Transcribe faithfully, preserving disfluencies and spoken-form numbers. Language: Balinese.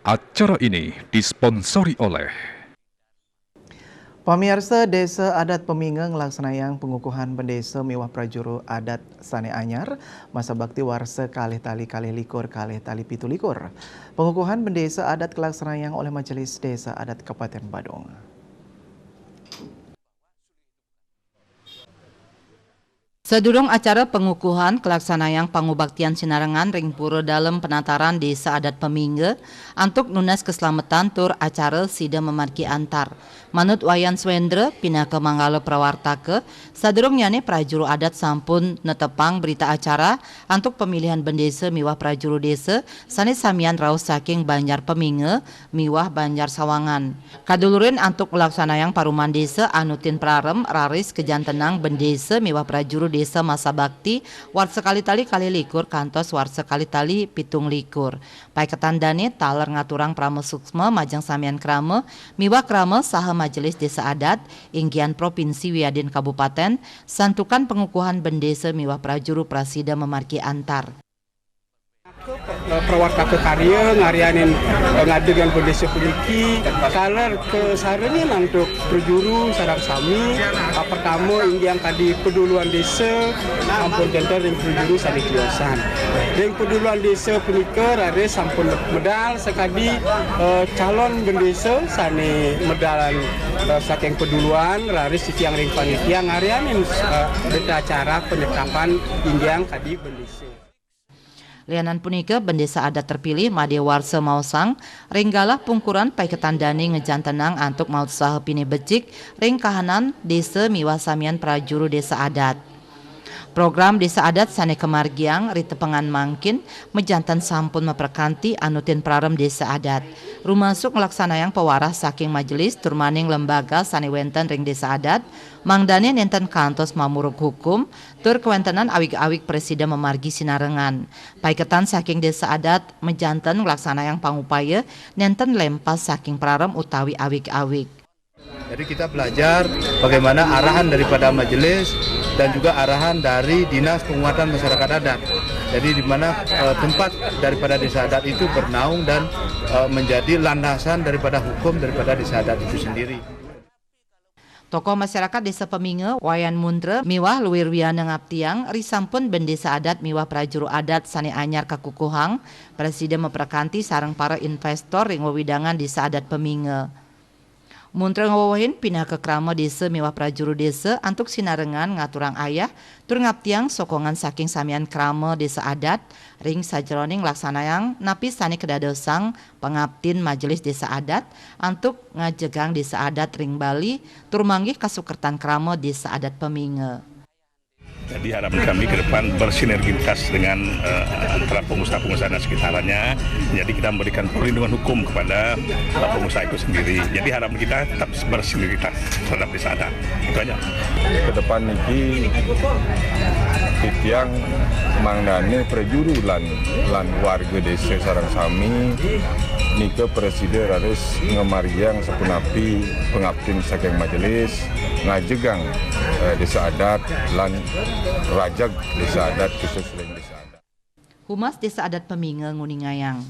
Acara ini disponsori oleh Pamiarsa, Désa Adat Peminge nglaksanayang pangukuhan bendésa miwah prajuru adat sané anyar, masa bakti warsa kalih tali kalih likur, kalih tali pitu likur. Pangukuhan bendésa adat kalaksanayang oleh Majelis Désa Adat Kabupatén Badung. Sadurung acara pangukuhan, kalaksanayang pangubaktian sinarengan ring Pura Dalem Penataran Désa Adat Peminge antuk nunas kaslametan tur acara sida mamargi antar. Manut Wayan Swendra, pinaka manggala prawartaka, sadurungnyané prajuru adat sampun netepang berita acara antuk pamilihan bendésa miwah prajuru désa sané samian rauh saking Banjar Peminge miwah Banjar Sawangan. Kadulurin antuk nglaksanayang paruman désa anutin prarem raris kajantenang bendésa miwah prajuru désa masa bakti warsa kalih tali kalih likur kantos warsa kalih tali pitung likur. Paiketan dané taler ngaturang parama suksma majeng samian krama miwah krama saha majelis désa adat, inggihan provinsi wiadin kabupatén, santukan pangukuhan bendésa miwah prajuru prasida mamargi antar. Eh, prawartaka karya ngaryanin, eh, ngadegang bendésa puniki, taler kasarengin antuk prajuru sareng sami. Eh, pertama, inggih kadi paduluan désa, sampun janten ring prajuru sané tiosan. Ring paduluan désa punika raris sampun medal sakadi, eh, calon bendésa sané medalan, eh, saking paduluan, raris titiang ring panitia ngaryanin, eh, berita acara penetapan inggih kadi bendésa. Lianan punika, bendésa adat terpilih madé warsa maosang ring galah pungkuran paiketan dané ngajantenang antuk mautsaha pinih becik ring kahanan désa miwah samian prajuru désa adat. Program désa adat sané kamargiang ritepengan mangkin majanten sampun maprakanti anutin prarem désa adat, rumasuk nglaksanayang pawarah saking majelis tur maning lembaga sané wénten ring désa adat, mangdané nénten kantos mamurug hukum, tur kawéntenan awig-awig prasida mamargi sinarengan. Paiketan saking désa adat majanten nglaksanayang pangupaya nénten lempas saking prarem utawi awig-awig. Jadi kita belajar bagaimana arahan daripada majelis dan juga arahan dari Dinas Penguatan Masyarakat Adat. Jadi di mana, eh, tempat daripada desa adat itu bernaung dan, eh, menjadi landasan daripada hukum daripada desa adat itu sendiri. Tokoh masyarakat Désa Peminge, Wayan Muntra, miwah Luirwiana ngaptiang, risampun bendésa adat miwah prajuru adat sané anyar kakukuhang, prasida maprakanti sareng para investor ring wewidangan Désa Adat Peminge. Muntra ngwewehin pinaka krama désa miwah prajuru désa antuk sinarengan ngaturang ayah tur ngaptiang sokongan saking samian krama désa adat ring sajeroning nglaksanayang napi sané kadadosang pangaptin majelis désa adat antuk ngajegang désa adat ring Bali tur manggih kasukertan krama Désa Adat Peminge. Jadi harapan kami ke depan bersinergitas dengan, eh, antara pengusaha-pengusaha dan sekitarnya. Jadi kita memberikan perlindungan hukum kepada, eh, pengusaha itu sendiri. Jadi harapan kita tetap bersinergitas terhadap désa adat. Itu aja. Ke depan niki titiang mangdané prajuru lan, lan warga désa sareng sami nika prasida raris ngamargiang sapunapi pangaptin saking majelis ngajegang, eh, désa adat lan rajeg désa adat khusus ring désa adat. Humas Désa Adat Peminge nguningayang,